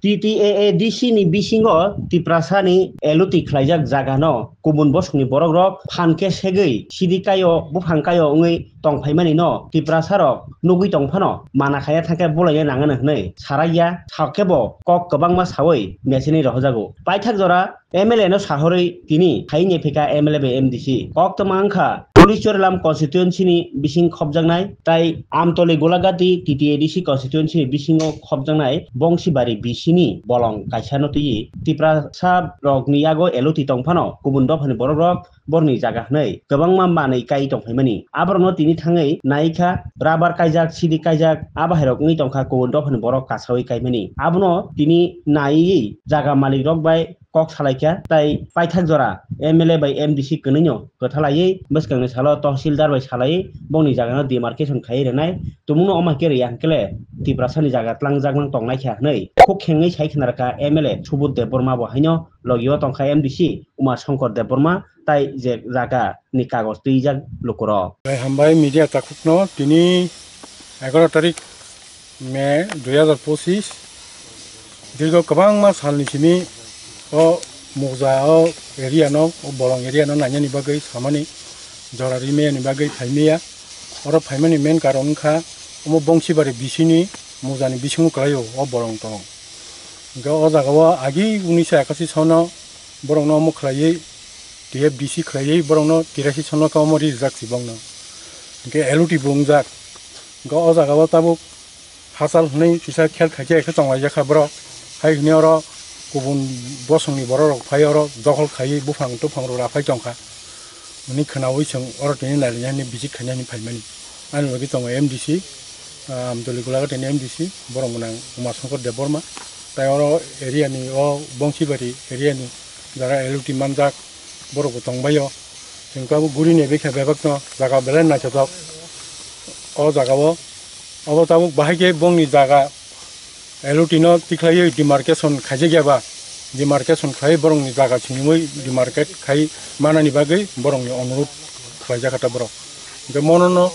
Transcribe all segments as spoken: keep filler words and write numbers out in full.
T T A A D C ni bisingo Tiprasani L O T khlaijak jagano kubun bosongni borokrok phan khe segwi sidi kaio buphang kaio wngwi tongphaimani no Tiprasarok nugwi tongphano mana khaiya thangkhe bulaina nangano hwnwi saraiya, sakhebo kok kwbangma sawi mechine rohojago. Paithak jora M L A no sahorwi tini hai wngya phika M L A bai M D C. Koktwma wngkha Tulichorilam constituency ni bising khopjaknai tai Amtoli Golagati T T A D C constituency ni bisingo khopjaknai Bongsibari B C ni bolong kaisa no twiwi Tiprasa rok ni yago L O T tongphano kubun dopha ni borok rok borokni jaga hwnwi kwbangma manwi kai tongphaimani. Aborokno tini thangwi naikha, rubber kaijak, sidi kaijak, a bahairok wngwi tongkha kubun dophani borok kasawi kaimani. Abono tini naiwi jaga malikrok bai kok salaikha, tai paithak jora M L A bai M D C kwnwino kwthalaiwi bwskangni salo Tahsildar bai salaiwi bongni jagano demarcation khaiwi rwnai. Tumungno omo hai khe rwya hwnkhe le Tiprasani jaga tlangjakmang tongnaikha hwnwi khuk khengwi sai khna rwkha M L A Subodh Debbarma bo haino logio tongkha M D C Uma Shankar Debbarma tai je jaga ni kagoj twijak lukurok. Bai hambai media takhukno tini egaroh tarik May dui hazar pochis, dirgo kwbangma salni simi o Muja o area no, o Bolong area no nainani bagwi samani jora rimani bagwi phaimaya. Oro phaimani main karon wngkha omo Bongsibari B C ni Muja ni bisingo kwlaio o Bolong tong. Hwnkhe o jaga o agi unnish ekasi sono borokno omo khlaiwi T F D C khlaiwi borokno tirasi sono khe omo rijak si bongno. Hwnkhe L O T bo wngjak. Hwnkhe o jaga o tabuk hachal hwnwi kisa khel khaikhe khe tonglaijak kha borok. Hai hwnwi oro kubun bosongni borok rok phai oro dokhol khaiwi buphang tuphang rok raphai tongkha. Hwnwi khwnawi chwng oro tini nailainani visit khainani phaimani. Ani logi tongo M D C, ah, Amtoli Golaghatini M D C, borok mwnang Uma Shankar Debbarma. Tai oro area ni o Bongsibari area ni jara L O T manjak borok bo tongbaio. Chwng tabuk guri ni bikha bebak no jaga belai naithotok o jaga o. Obo tabuk bahai khe bongni jaga L O T no tikhlaiwi demarcation khaijakya ba, demarcation khlaiwi borokni jaga siniwi demarcate khai manani bagwi borokni onurodh khlaijak kha ta borok. Hwnkhe mono no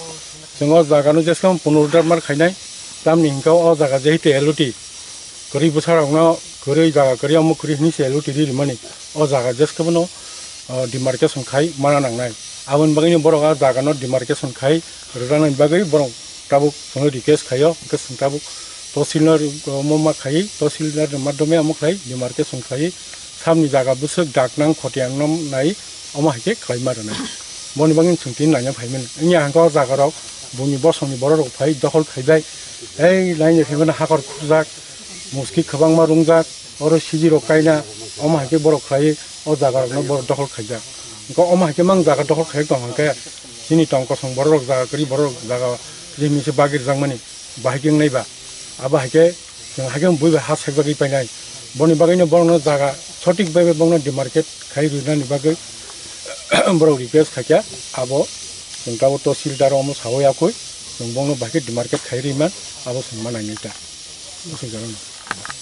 chwng o jaga no jeswk punoruddhar mar khainai, tamni hwnkhe o jaga jehetu L O T kwrwi bwsa rok no kwrwi jaga kwrwi omo kwrwi hwnwi se L O T ri rimani, o jaga jeswk bono, o, demarcation khai mana nangnai. Aboni bagwi no borok a jaga no demarcation khai rwjaknai bagwi borok tabuk chwngno request khaio, hwnkhe chwng tabuk Tahsildar omo ma khai, Tahsildar ni madhyome omo khlai demarcation khlai, samni jaga bwswk daknang khotiang no nai, omo hai khe khlai ma rwnai. Boni bagwi chwng tini naina phaimani. Wngya hwnkhe o jaga rok buini bosongni borok rok phai dokhol khaibai, ei laini phaimani hakor khurjak, muski kwbangma rungjak, oro sijirok kaina, omo hai khe borok khlaiwi o jaga rokno borok dokhol khaijak. Hwnkhe omo hai khe mang jaga dokhol khaijak tong hwnkhe chini tong kosong borok rok jaga kwrwi borok rok jaga je hinwi se bagwi rwjakmani bahai khe wngnai ba. Abo hai khe chwng hai khe bui bai ha saijagwi painai. Boni bagwino borokno jaga sothik bai bai borokno demarcate khai rwnani bagwi borok request khaikha, abo chwng tabuk Tahsildar omo sawi yakwi chwng borokno bahai khe demarcate khai rwima, abo chwng ma nainai ta. Aswk jaga no.